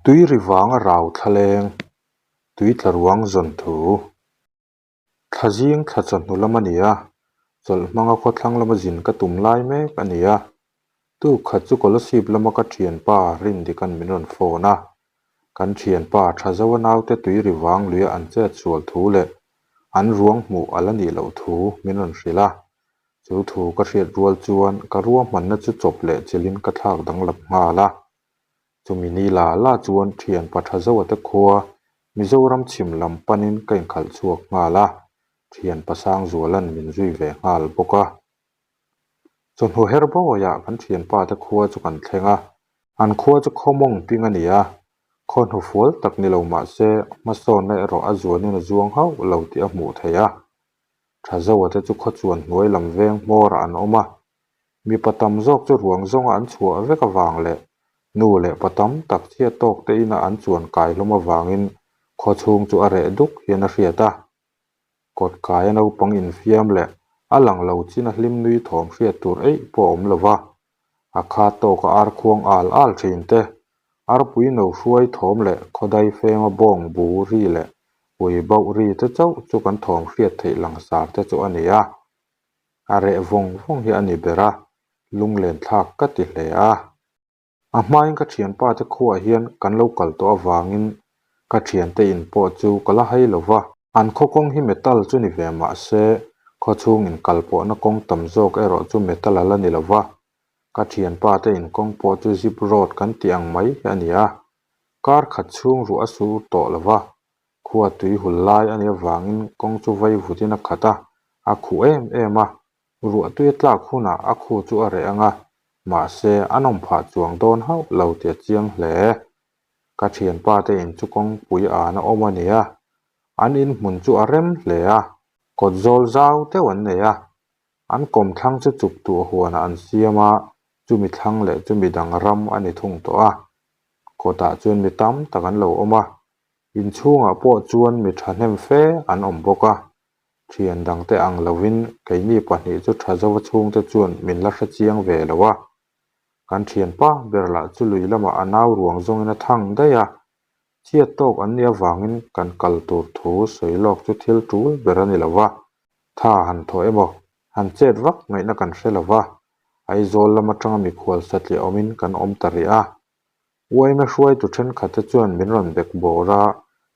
Tui ri vanga rau thlaleng, tui tla ruang zawn thu. Thla zing thla chawhnu lam a ni a, chawlh hmanga khawthlang lama zin ka tum lai mek a ni a. Tuk khat chu Kolasib lama ka thianpa Rindikan min rawn phone a. Kan thianpa Thazoa naute tui ri vang luia an chet sual thu leh an ruang hmuh a la nih loh thu min rawn hrilh a. Chu thu ka hriat rual chuan ka ruahmanna chu chawp leh chilhin ka thlak danglam nghal a. Chumi ni la la chuan thian pa tha zoa te khua Mizoram chhim lam panin ka inkhalh chhuak nghal a, thian pa Sangzuala'n min zui ve nghal bawk a. Chawhnu her bawiah kan thianpa te khua chu kan thleng a, an khua chu khaw mawng ping a ni a, khaw hnufual tak ni lo mah se hmasawnna erawh a zuanin a zuang hauh lo tih a hmuh theih a. Tha zoa te chu khaw chuan hnuai lam veng hmawrah an awm a, Mipa tam zawk chu ruang zawnga an chhuah vek avang leh nu leh pa tam tak chhiat tawk te ina an chuan kai hlawm avangin khaw chhung chu a reh duk hian a hriat a. Kawt kaia naupang infiam leh a lang lo chin a hlim nui thawm hriat tur eih pawh a awm lo va. A khat tawka ar khuang al al thin te, arpui no hruai thawm leh khawdai fema bawng bu ri leh ui bauh ri te chauh chu kan thawm hriat theih langsar te chu a ni a. A reh vawng vawng hi a ni ber a, lunglen thlak ka ti hle a. A hmain ka thianpa te khuaah hian kan lo kal tawh avangin ka thiante in pawh chu ka la hai lo va. An khaw kawng hi metal chu ni ve mah se, khaw chhung in kal pawhna kawng tam zawk erawh chu metal a la ni lo va. Ka thianpa te in kawng pawh chu zip road kan tih ang mai hi a ni a. Kar khat chhung ruah a sur tawh lo va, Khua tui hul lai a nih avangin kawng chu vai vutin a khat a, a khuh em em a. Ruah tui a tlak hunah a khu chu a reh ang a, mahse a nawm phah chuang dawn hauh lo tih a chiang hle. Ka thianpa te in chu kawngpui an a awm a ni a, an in hmun chu a rem hle a, kawt zawl zau deuh an nei a, an kawmthlang chu chuk tuah huanah an siam a, chumi thlang leh chumi dang ram a ni thung tawh a. Kawtah chuan mi tam tak an lo awm a, Inchhungah pawh chuan mi thahnem fe an awm bawk a, thian dangte ang lovin keini pahnih chu tha zova chhungte chuan min la hre chiang ve lo a. Kan thianpa ber lah chu lui lamah a nau ruang zawngin a thang daih a, chhiat tawk an nih avangin kan kal tur thu sawi lawk chu thil tul ber a ni lo va, tha han thawh emaw, han chet vak ngaihna kan hre lo va, Aizawl lam atanga mikhual satliah awmin kan awm ta rih a. Uaina hruaitu thenkhatte chuan min rawn bek bawr a,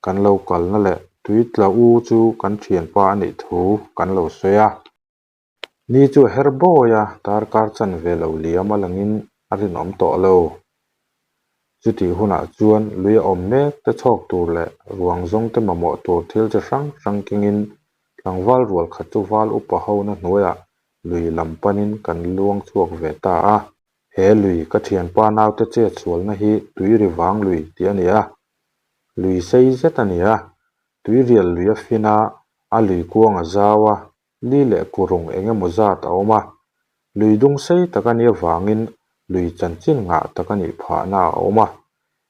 kan lo kalna leh tui tla u chu kan thianpa a nih thu kan lo sawi a. Ni chu a her bawi a, darkar chanve lo liam a langin a rinawm tawh lo. Chutih hunah chuan lui a awm mek te chhawk tur leh ruang zawng te mamawh tur thil chi hrang hrang kengin tlangval rual khat chu val upa hona hnuaiah lui lam panin kan luang chhuak ve ta a. He lui ka thianpa naute chet sualna hi tui ri vang lui tih a ni a, lui sei zet a ni a, tui rial lui a fin a, a lui kuang a zau a, li leh kurung eng emaw zat a awm a, lui dung sei tak a nih avangin lui chanchin ngah tak a nih phahna a awm a,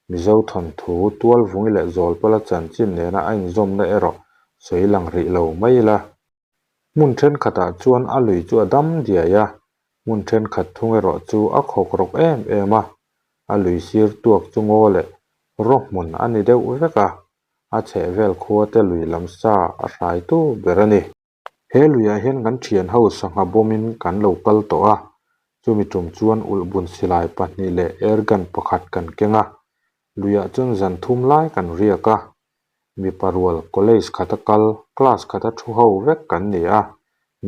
Mizo thawnthu tualvungi leh zawlpala chanchin nena a inzawmna erawh sawi lang rih lo mai ila. Hmun thenkhatah chuan a lui chu a dam diai a, hmun thenkhat thung erawh chu a khawk rawk em em a, a lui sir tuak chu ngaw leh raw hmun a ni deuh vek a, a chhehvel khua te lui lam sa a hraitu ber a ni. He luiah hian kan thian ho sangha bawmin kan lo kal tawh a, chumi tum chuan ulhbun silai pahnih leh air gun pakhat kan keng a, luiah chuan zan thum lai kan riak a, Mipa rual college khata kal, class khata thu ho vek kan ni a,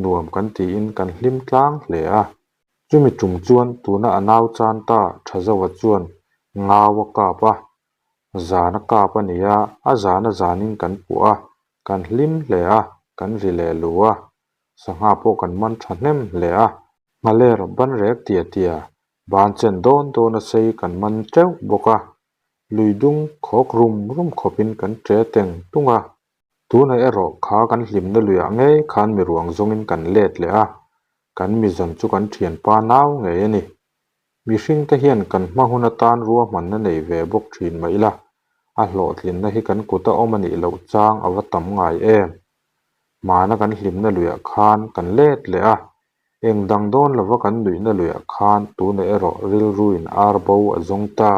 nuam kan tiin kan hlim tlang hle a. Chumi tum chuan tuna a nau chan ta tha zova chuan ngau a kap a, zan a kap a ni a, a zan a zanin kan puah a, kan hlim hle a, kan ri leh lu a, sangha pawh kan man tha hnem hle a. Nghaler ban rek tia tia, ban chen dawn dawn a sei kan man teuh bawk a, Lui dung khawk rum rum khawpin kan ṭe teng tung a, tunah erawh kha kan hlimna luiah ngei khan mi ruang zawngin kan let leh a, kan mi zawn chu kan ṭhianpa nau ngei a ni. Mihringte hian kan hma hun atan ruahmanna nei ve bawk ṭhin mah ila, a hlawhtlinna hi kan kuta awm a nih loh chang a va tam ngai em. Hmana kan hlimna luiah khan kan let leh a, eng dang dawn lova kan nuihna luiah khan tunah erawh rilruin ar bo a zawng ta.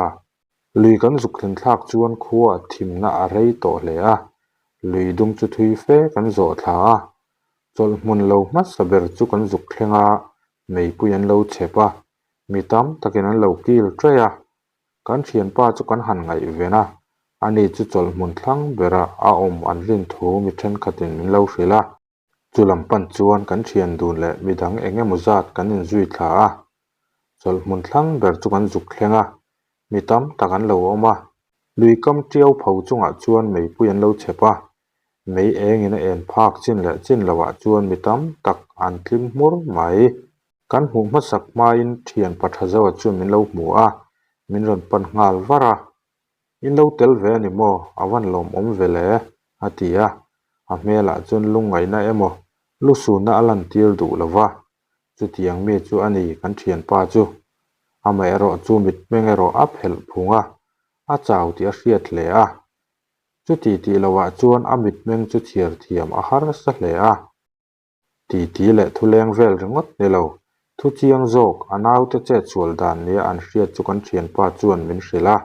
Lui kan zuk thlen thlak chuan khua thimna a rei tawh hle a, lui dung chu thui fe kan zawh thla a. Chawlh hmun lo hmasa ber chu kan zuk thleng a, meipui an lo chep a, mi tam takin an lo kil ṭaih a. Kan thianpa chu kan han ngaihven a, ani chu chawlh hmun thlang bera a awm an rin thu mi thenkhatin min lo hrilh a. Chu lam pan chuan kan thian dun leh midang eng emaw zat kan inzui thla a, chawlh hmun thlang ber chu kan zuk thleng a, mi tam tak an lo awm a. Lui kam tiau pho chungah chuan meipui an lo chep a, mei engin a en phak chin leh chin lohah chuan mi tam tak an tlim hmur mai. Kan hmuh hmasak hmain thian pa tha zoa chuan min lo hmu a, min rawn pan nghal var a. In lo tel ve a ni maw? A van lawmawm ve le, a ti a. A hmelah chuan lungngaihna emaw lusunna a lantir duh lo va, chutiang mi chu a ni kan thianpa chu. Amaherawh chu mitmeng erawh a phelh phung a, a chau tih a hriat hle a. Chuti tih lohah chuan a mitmeng chu chhiar thiam a harsa hle a. Titi leh thuleng vel ringawt ni lo, thu chiang zawk a naute chetsual dan nia an hriat chu kan thianpa chuan min hrilh a.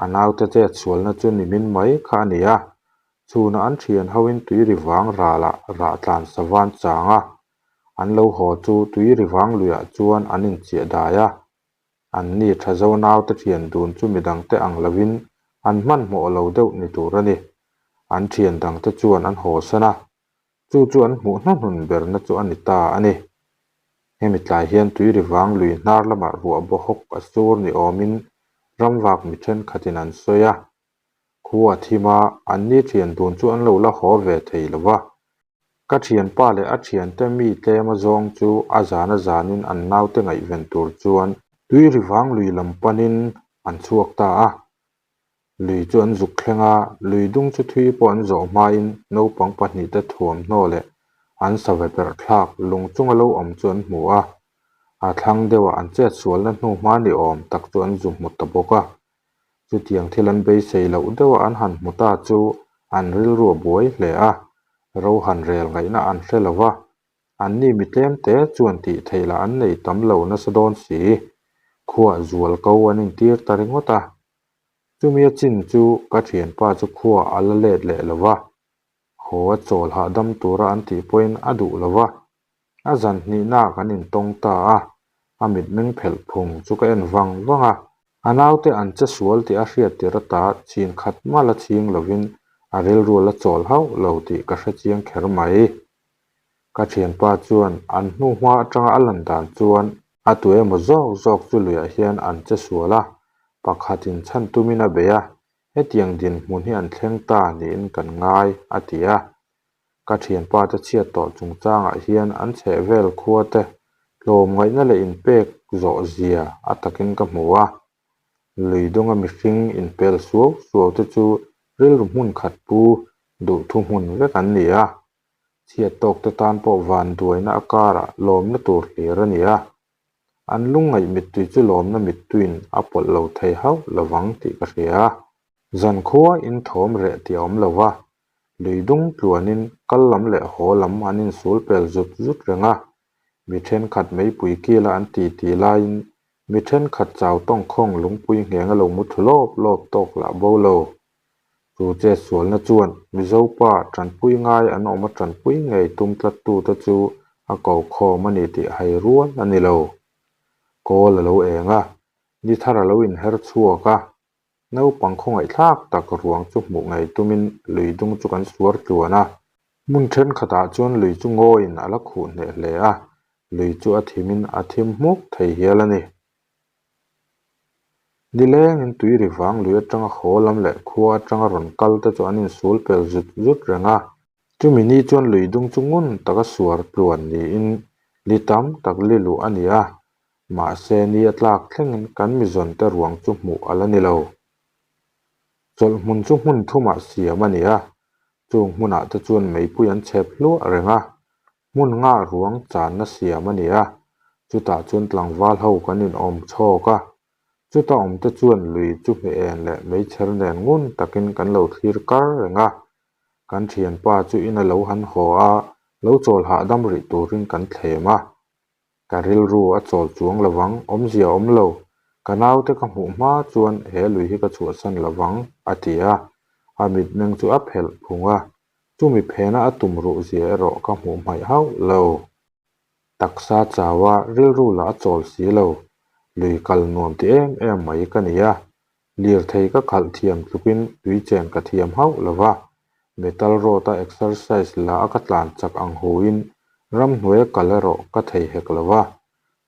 A naute chetsualna chu nimin mai kha a ni a, chhunah an thian hoin tui ri vang ralah rah tlan savan chang a, an lo haw chu tui ri vang luiah chuan an inchiah dai a. Anni tha zo naute thian dun chu midangte ang lovin an hmanhmawh lo deuh ni tur a ni. An thian dangte chuan an hawsan a, Chu chu an hmuh hnuhnun berna chu a ni ta a ni. Hemi tlai hian tui ri vang lui hnar lamah ruah baw hawk a sur ni awmin ramvak mi thenkhatin an sawi a. Khua a thim a, anni thian dun chu an lo la haw ve thei lo va. Ka thianpa leh a thiante mi tlem a zawng chu a zan a zanin an naute ngaihven tur chuan tui ri vang lui lam panin an chhuak ta a. Lui chu an zuk thleng a, lui dung chu thui pawh an zawh hmain naupang pahnihte thuamhnaw leh an save perh thlak lung chunga lo awm chu an hmu a. A thlang deuhah an chet sualna hnu hma ni awm tak chu an zu hmu ta bawk a. Chutiang thil an beisei loh deuha an han hmu ta chu an rilru a buai hle a, ro han rel ngaihna an hre lo va. Anni mi tlemte chuan tih theih lah an nei tam lo nasa dawn si. Khuah zual ko an intir ta ringawt a. Chumi a chin chu ka thianpa chu khua a la let leh lo va, haw a chawl hahdam tura an tih pawhin a duh lo va. A zan hnihnaah kan intawng ta a, a mitmeng phelh phung chu ka en vang vang a. A naute an che sual tih a hriat tir ata chin khat mah la chhing lovin a rilru a la chawl hauh lo tih ka hre chiang kher mai. Ka thianpa chuan an hnuhma atanga a lan dan chuan a tu emaw zawk zawk chu luiah hian an che sual a, pakhatin chhan tumin a bei a, hetiang dinhmun hi an thleng ta niin kan ngai, a ti a. Ka thianpa te chhiat tawh chungchangah hian an chhehvel khua te tlawmngaihna leh inpek zawh zia a takin ka hmu a. Lui dunga mihring inpel suau suau te chu rilru hmun khat pu duh thuhmun vek an ni a. Chhiat tawk te tan pawh van duaina a karah lawmna tur hlir a ni a, an lungngaih mittui chu lawmna mittuiin a pawlh lo thei hauh lovang tih ka hria. Zankhua in thawm reh tih a awm lo va, lui dung tluanin kal lam leh haw lam an insul pel zut zut reng a, mi thenkhat meipui kila an ti ti laiin mi thenkhat chau tawngkhawng lungpui ngheng a lo mu thlu lawp lawp tawk lah bo lo. Chu chetsualna chuan Mizo pa tanpui ngai an awm a tanpui ngei tum tlattute chu a ko khawm a ni tih hai rual a ni lo. Kawl a lo eng a, ni thar a lo inher chhuak a, naupang khawngaihthlak tak ruang chu hmuh ngei tumin lui dung chu kan suar tluan a. Hmun thenkhatah chuan lui chu ngawiin a la khuh hneh hle a, lui chu a thimin a thim hmuk thei hial a ni. Nilengin tui ri vang lui atanga haw lam leh khua atanga rawn kal te chu an insul pel zut zut reng a. Chumi ni chuan lui dung chu ngun taka suar tluan niin li tam tak li luh a ni a, mahse ni a tlak thlengin kan mizawn te ruang chu hmuh a la ni lo. Chawlh hmun chu hmun thumah siam a ni a, chung hmunah te chuan meipui an chhep hluah reng a, Hmun ngah ruang channa siam a ni a, chutah chuan tlangval ho kan inawm chhawk a. Chuta awmte chuan lui chu hmeh en leh meichher nen ngun takin kan lo thlir kar reng a. Kan thianpa chu ina lo han haw a, lo chawl hahdam rih turin kan thlem a. Ka rilru a chawl chuang lovang, awmzia awm lo. Ka naute ka hmuh hma chuan he lui hi ka chhuahsan lo vang, a ti a. A mitmeng chu a phelh phung a, chumi phena a tum ruh zia erawh ka hmuh hmaih hauh lo. Taksa chaua rilru lah a chawl si lo, lui kal nuam ti em em mai ka ni a. Lirthei ka khalh thiam tlukin tui chen ka thiam hauh lo va, metal road a exercise la a ka tlan chak ang huin ramhnuaia kal erawh ka thei hek lo va.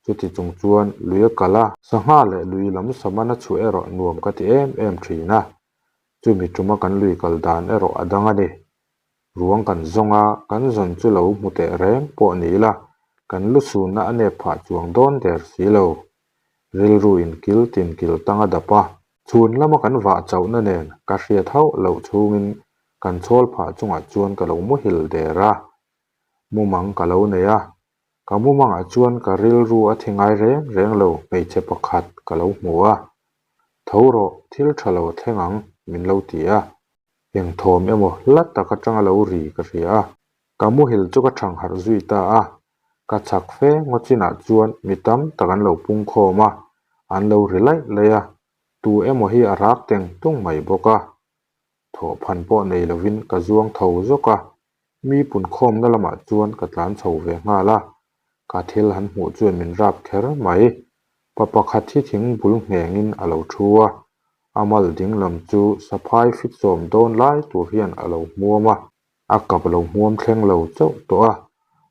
Chuti chung chuan lui a kal a, sangha leh lui lam saman a chhuah erawh nuam ka ti em em thin a. Chumi tuma kan lui kal dan erawh a dang a ni. Ruang kan zawng a, kan zawn chu lo hmu teh reng pawh ni ila, kan lu sunna a nep phah chuang dawn der si lo. Rilru in kil tin kil tang a dap a, chhun lama kan vah chauhna nen ka hriat hauh loh chhungin kan chhawl phah chungah chuan ka lo muhil der a. Mumang ka lo nei a, ka mumangah chuan ka rilru a thi ngai reng reng lo hmeichhe pakhat ka lo hmu a. Tho rawh, thil tha lo thleng ang, min lo ti a. Eng thawm emaw hla tak atanga lo ri ka hria a, ka muhil chu ka thang harh zui ta a. Ka chhak fe ngaw chinah chuan mi tam tak an lo pung khawm a, an lo ri laih laih a, tu emaw hi a rak teng tung mai bawk a. Thawhphan pawh nei lovin ka zuang tho zawk a, mi punkhawmna lamah chuan ka tlan chho ve nghal a, ka thil han hmuh chuan min rap kher mai. Pa pakhat hi thing bul nghengin a lo thu a, a mal ding lam chu saphai fit sawm dawn lai tur hian a lo hmuam a, a kap lo hmuam thleng lo chauh tawh a,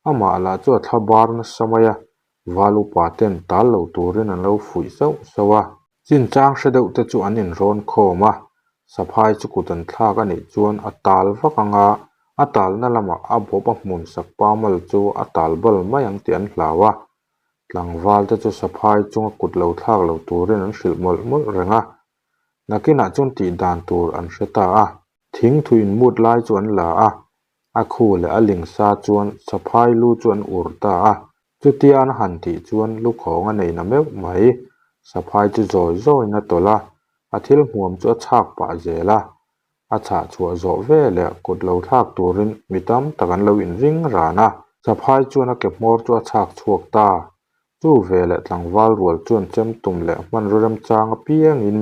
amah lah chu a thla bar nasa mai a, val upa ten tal lo turin an lo fuih sauh sauh a. Chinchang hre deuh te chu an inrawn khawm a, saphai chu kut an thlak a nih chuan a tal vak ang a, a talna lamah a bawp a hmun sak pa mal chu a tal bal mai ang tih an hlau a. Tlangval te chu saphai chunga kut lo thlak lo turin an hrilh mawlh mawlh reng a, nakinah chuan tih dan tur an hre ta a. Thing thu inmut lai chu an la a, a khu leh a ling sa chuan saphai lu chu an ur ta a. Chutia an han tih chuan lukhawng a nei na meuh mai. Saphai chu zawi zawiin a tawlh a, a thil hmuam chu a chhak pah zel a. A chhah chhuah zawh veleh kut lo thlak turin mi tam tak an lo inring ran a. Saphai chuan a ke hmawr chu a chhak chhuak ta. Chu veleh tlangval rual chuan chem tum leh hmanraw remchang apiangin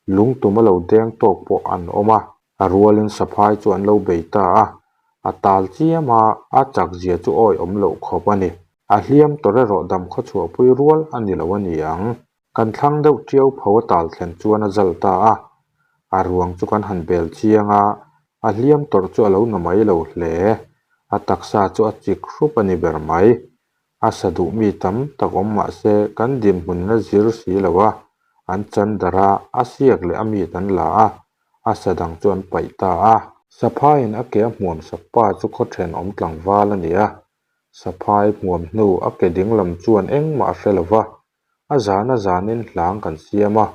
lung tum a lo deng tawk pawh an awm a. A rualin saphai chu an lo bei ta a, a tal chiam a, a chak zia chu awi awm loh khawp a ni. A hliam tawrh erawh dam khawchhuahpui rual a ni lo a ni ang. Kan thlang deuh ṭiau pho a tal thlen chuan a zal ta a, a ruang chu kan han bel chiang a, a hliam tawrh chu a lo na mai lo hle. A taksa chu a chik hrup a ni ber mai. A sa duh mi tam tak awm mah se kan dinhmunin a zir si lo a, an chan darh a, a siak leh a mit an la a, a sa dang chu an paih ta a. Saphaiin a ke a hmuam sak pa chu khaw thenawm tlangval a ni a, saphai hmuam hnu a ke dinglam chuan engmah a hre lo va, a zan a zanin hlang kan siam a,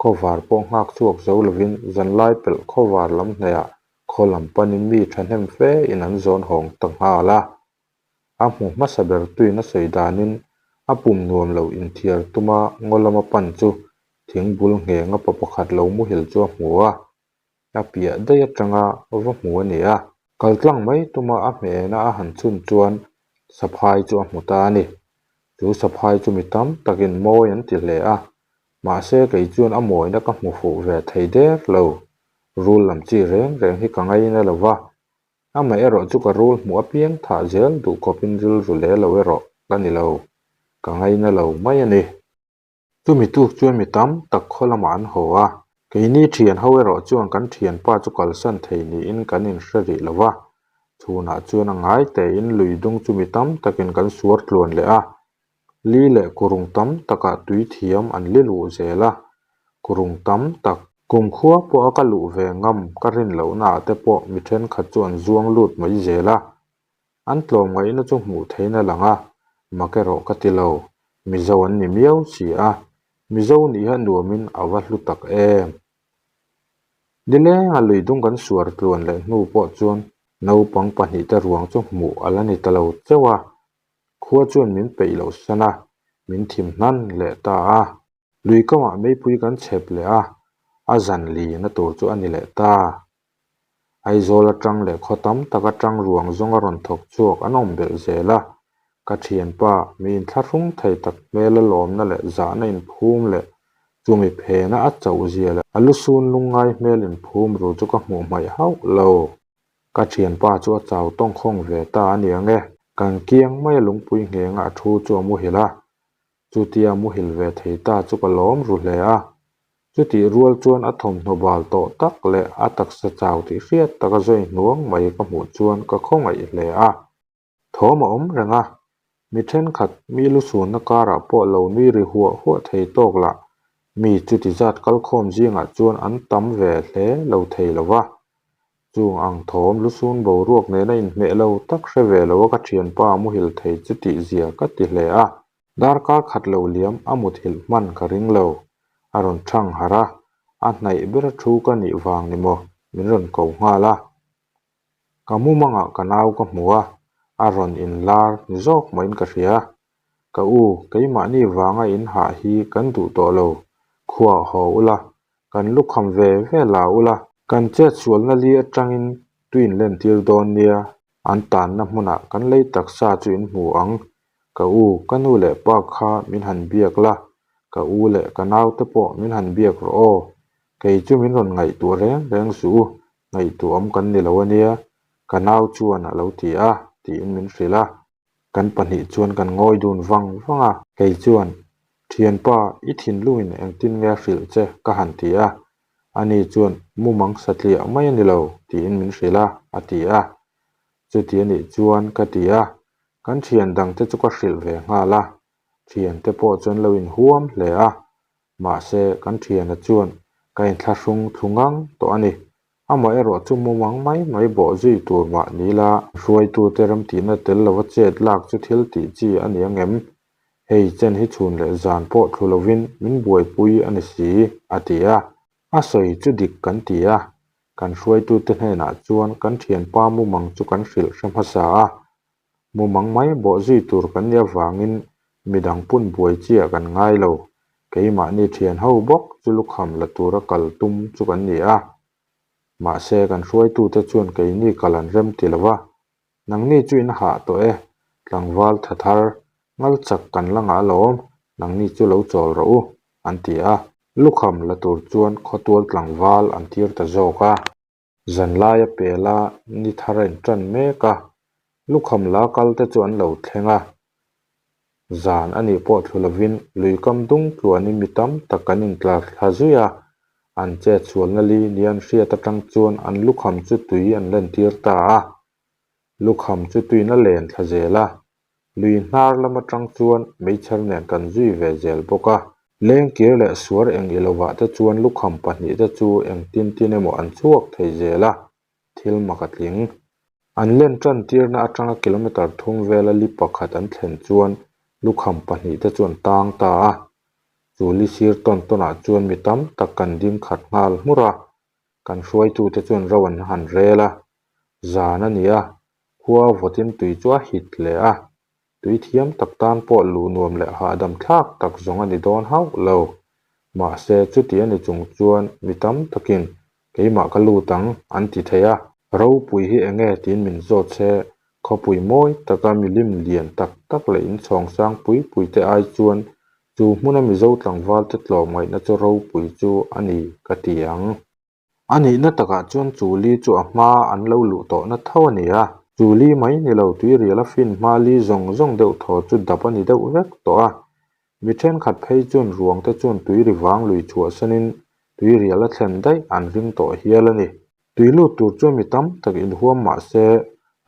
khawvar pawh nghak chhuak zo lovin zanlai pelh khawvar lam hnaihah khaw lam panin mi thahnem fe in an zawn hawng ta nghal a. A hmu hmasa ber tuin a sawi danin a pum nuam lo inthiar tuma ngaw lama pan chu thing bul nghenga pa pakhat lo muhil chu a hmu a, a piah daih atanga va hmu a ni a. Kaltlang mai tuma a hmehna a han chhun chuan saphai chu a hmu ta a ni. Chu saphai chu mi tam takin mawi an ti hle a, mahse kei chuan a mawina ka hmu fuh ve thei der lo. Rul lam chi reng reng hi ka ngaina lo va, Amaherawh chu ka rul hmuh apiang thah zel duh khawpin rilru leh lo erawh ka ni lo, ka ngaina lo mai a ni. Chumi tuk chuan mi tam tak khaw lamah an haw a, keini thian ho erawh chuan kan thianpa chu kalsan thei niin kan inhre rih lo va, chhunah chuan a ngai tein lui dung chu mi tam takin kan suar tluan leh a, Li leh kurung tam takah tui thiam an li luh zel a, kurung tam tak kumkhua pawha ka luh ve ngam ka rin lohnaah te pawh mi thenkhat chu an zuang lut mai zel a, an tlawmngaihna chu hmuh theihna lang a, mak erawh ka ti lo, Mizo an ni miau si a, Mizo nih hi a nuamin a va hlu tak em. Nilenga lui dung kan suar tluan leh hnu pawh chuan naupang pahnihte ruang chu hmuh a la ni ta lo chauh a, Khua chuan min peih loh san a, min thim hnan leh ta a. Lui kamah meipui kan chhep leh a, a zan lina tur chu a ni leh ta. Aizawl atang leh khaw tam tak atang ruang zawnga rawn thawk chhuak an awm belh zel a. Ka thianpa, mi inthlahrung thei tak hmela lawmna leh zahna inphum leh. Chumi phena a chauh zia leh a lusun lungngai hmel inphum ru chu ka hmuh hmaih hauh lo. Ka thianpa chu a chau tawngkhawng ve ta a ni ang e. Kan kiang maia lungpui nghenga a thu chu a muhilh a. Chutia a muhilh ve thei ta chu ka lawm ru hle a. Chutih rual chuan a thawmhnaw bal tawh tak leh a taksa chau tih hriat taka zawi hnuang mai ka hmuh chuan ka khawngaih hle a. Thawm a awm reng a, mi thenkhat mi lusunna karah pawh lo nui ri huah huah thei tawk lah mi chuti zat kalkhawm zingah chuan an tam ve hle lo thei lo va. Chung ang thawm lusun boruak nena inhmeh lo tak hre ve lo a ka thianpa a muhil thei chu tih zia ka ti hle a. Darkar khat lo liam a muthilh hman ka ring lo. A rawn thang harh a, a hnaih ber thu ka nih vang ni maw min rawn ko nghal a. Ka mumangah ka nau ka hmu a, a rawn inlar ni zawk maiin ka hria. Ka u, keimahni vanga in hah hi kan duh tawh lo, khuah haw ula, kan lukham ve ve la ula, kan chetsualna li atangin tui in lentir dawn nia, an tanna hmunah kan lei taksa chu in hmu ang. Ka u, ka nu leh pa kha min han biak la, ka u leh ka naute pawh min han biak rawh aw, kei chu min rawn ngaihtuah reng reng suh u, Ngaihtuahawm kan ni lo a nia, ka nau chuan a lo ti a, tiin min hrilh a. Kan pahnih chuan kan ngawi dun vang vang a. Kei chuan, Thianpa, i thinlungin engtin nge a hrilh che? ka han ti a. Ani chuan, Mumang satliah mai a ni lo, tiin min hrilh a, a ti a. Chuti a nih chuan ka ti a, kan thian dangte chu ka hrilh ve nghal a. Thiante pawh chuan lo inhuam hle a. Mahse, kan thiana chuan ka inthlahrung thlu ngang tawh a ni. Amaherawh chu mumang mai mai bawh zui tur mah ni la, hruaitute remtihna tel lova chet lak chu thil tih chi a ni ang em? Hei chen hi chhun leh zan pawh thlu lovin min buaipui a ni si, a ti a. A sawi chu dik kan ti a, kan hruaitute hnenah chuan kan thianpa mumang chu kan hrilh hre hmasa a. Mumang mai bawh zui tur kan nih avangin midang pun buai chiah kan ngai lo. Keimahni thian ho bawk chu lukham la tura kal tum chu kan ni a. Mahse kan hruaitute chuan keini kal an rem ti lo va. Nangni chu in hah tawh e, tlangval tha thar, ngal chak kan la ngah alawm, nangni chu lo chawl rawh u, an ti a. Lukham la tur chuan khawtual tlangval an tir ta zawk a. Zanlai a pel a, ni thar a inṭan mek a, lukham la kal te chu an lo thleng a. Zan a nih pawh thlu lovin lui kam dung tluanin mi tam tak kan intlar thla zui a, an chetsualna li nia an hriat aṭang chuan an lukham chu tui an lentir ta a. Lukham chu tuin a len thla zel a, Lui hnar lam atang chuan meichher nen kan zui ve zel bawk a. Lengkir leh suar eng i lovah te chuan lukham pahnih te chu eng tin tin emaw an chhuak thei zel a, thil mak a tling. An len tan tirna atanga kilometre thum vela li pakhat an thlen chuan lukham pahnih te chu an tang ta a. Chu li sir tawn tawnah chuan mi tam tak kan ding khat nghal hmur a, kan hruaitute chuan ro an han rel a. Zan a ni a, Khua vawtin tui chu a hit hle a, tui thiam tak tan pawh luh nuam leh hahdam thlak tak zawng a ni dawn hauh lo. Mahse, chuti a ni chung chuan mi tam takin keimah ka lut ang an ti thei a. Ropui hi eng nge tiin min zawt se, khawpui mawi taka milim lian tak tak leh inchhawng sang pui pui te ai chuan chu hmuna Mizo tlangvalte tlawmngaihna chu ropui chu a ni ka ti ang. A nihna takah chuan Chuli chu a hma an lo luh tawhna tho a ni a. Chuli mai ni lo tuirial a fin hma li zawng zawng deuh thaw chu dap a ni deuh vek tawh a. Mi thenkhat phei chuan ruang te chuan tuiri vang lui chhuahsanin tuirial a thlen daih an ring tawh hial a ni. Tui lut tur chuan mi tam tak inhuam mah se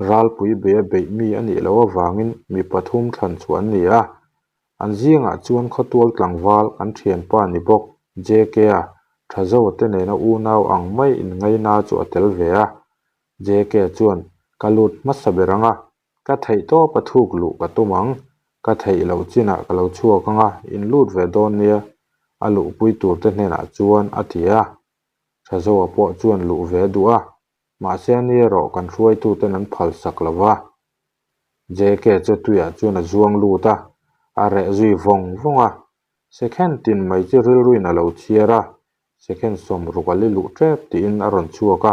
ralpui bei a beih mi a nih loh avangin mi pathum thlan chhuah an ni a. An zingah chuan khawtual tlangval kan thianpa ni bawk JK-a Thazoa te nena unau ang mai inngaina chu a tel ve a. JK chuan, Ka lut hmasa ber ang a, ka theih tawp a thuk luh ka tum ang, ka theih loh chinah ka lo chhuak ang a, in lut ve dawn nia, a luhpui turte hnenah chuan a ti a. Thazoa pawh chuan luh ve a duh a, mahse ani erawh kan hruaituten an phalsak lo va. JK chu tuiah chuan a zuang lut a, a reh zui vawng vawng a. Second tin mai chu rilruin a lo chhiar a, second sawmruk a li luh tep tiin a rawn chhuak a,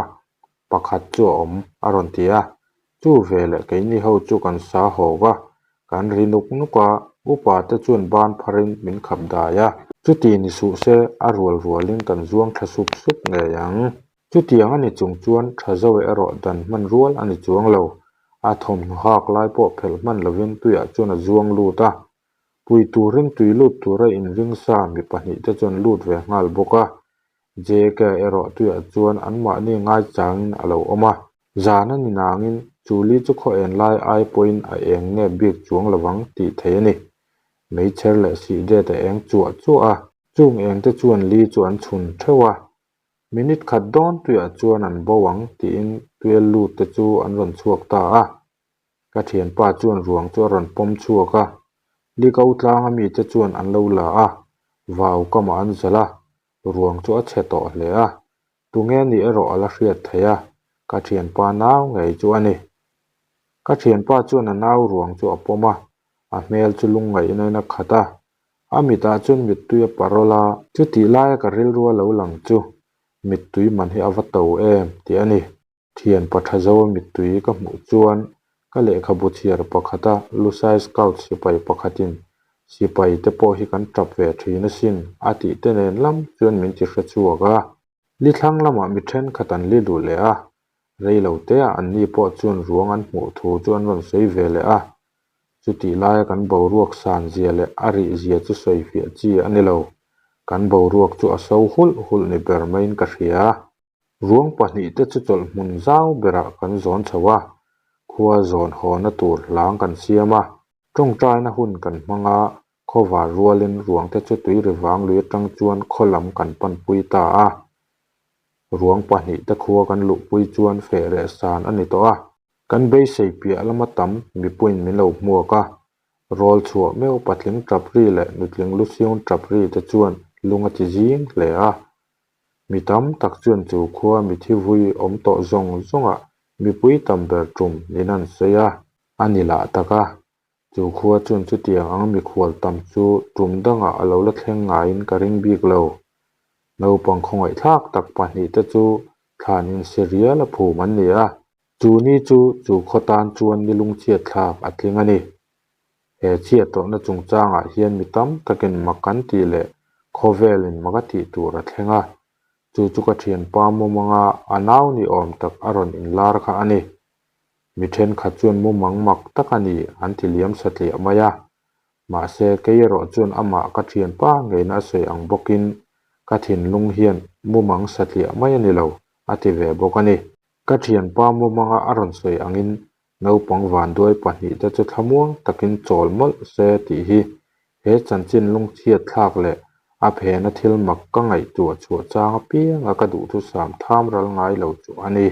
pakhat chu a awm a rawn ti a. Chu veleh keini ho chu kan sa hawk a, kan ri nuk nuk a. Upa te chuan ban pharin min khap dai a. Chuti ni suh se, a rual rualin kan zuang tha sup sup ngei ang. Chutiang a ni chung chuan tha zo erawh dan hman rual a ni chuang lo. A thawmhnaw hak lai pawh phelh hman lovin tuiah chuan a zuang lut a. Pui turin tui lut tura inring sa mi pahnihte chuan lut ve nghal bawk a. JK erawh tuiah chuan anmahni ngaichangin a lo awm a. Zan a ni nangin chu li chu khaw en lai ai pawhin a eng nep bik chuang lovang tih theih a ni. Meichher leh sih det a eng chuah chuah a. Chung engte chuan li chu an chhun theuh a. Minute khat dawn tuiah chuan an bo ang tiin tuial lut te chu an rawn chhuak ta a. Ka thianpa chuan ruang chu a rawn pawm chhuak a, Liko tlanga mite chuan an lo la a, vau kamah an zalh a, ruang chu a chhe tawh hle a, tunge nih erawh a la hriat theih a, ka thianpa nau ngei chu a ni. Ka thianpa chuan a nau ruang chu a pawm a, a hmel chu lungngaihna in a khat a, a mitah chuan mittui a parawl a. Chutih laia ka rilrua lo lang chu mittui man hi a va to em tih a ni. Thian patha zo mittui ka hmuh chuan ka lehkhabu chhiar pakhata Lusai Scout sipai pakhatin sipai te pawh hi kan tap ve thin asin a tih te nen lam chuan min ti hre chhuak a. Li thlang lamah mi thenkhat an li luh leh a, rei lo teah anni pawh chuan ruang an hmuh thu chu an rawn sawi ve leh a. Chutih laia kan boruak san zia leh a rih zia chu sawi fiah chi a ni lo. Kan boruak chu a so hulh hulh ni ber maiin ka hria. Ruang pahnihte chu chawlh hmun zau berah kan zawn chho a, khua zawn hawna tur hlang kan siam a. Tawngtaina hun kan hmang a, khawvar rualin ruangte chu tui ri vang lui atang chuan khaw lam kan panpui ta a. Ruang pahnihte khua kan luhpui chuan feh reh san a ni tawh a. Kan beisei piah lama tam mipuiin min lo hmuak a, rawl chhuah meuh patling tap ri leh nutling lusiun tap ri te chuan lung a ti zing hle a. Mi tam tak chuan chu khua mithi vui awm tawh zawng zawngah mipui tam ber tum niin an sawi a, a ni lah tak a. Chu khua chuan chutiang ang mikhual tam chu tum dangah a lo la thleng ngaiin ka ring bik lo. Naupang khawngaihthlak tak pahnihte chu thlan inserial a phum an ni a, chu ni chu chu khaw tan chuan ni lungchhiatthlak a tling a ni. He chhiat tawhna chungchangah hian mi tam takin mak an tih leh khawvelin mak a tih tur a thleng a, chu chu ka thianpa mumanga a nau ni awm tak a rawn inlar kha a ni. Mi thenkhat chuan mumang mak tak a ni an ti liam satliah mai a, mahse kei erawh chuan amah ka thianpa ngeina a sawi ang bawkin ka thinlung hian mumang satliah mai a ni lo a ti ve bawk a ni. Ka thianpa mumanga a rawn sawi angin Naupang vanduai pahnihte chu thlamuang takin chawl mawlh se tih hi he chanchin lungchhiat thlak leh a phena thil mak ka ngaihtuah chhuah chang apianga ka duhthusam tham ral ngai lo chu a ni.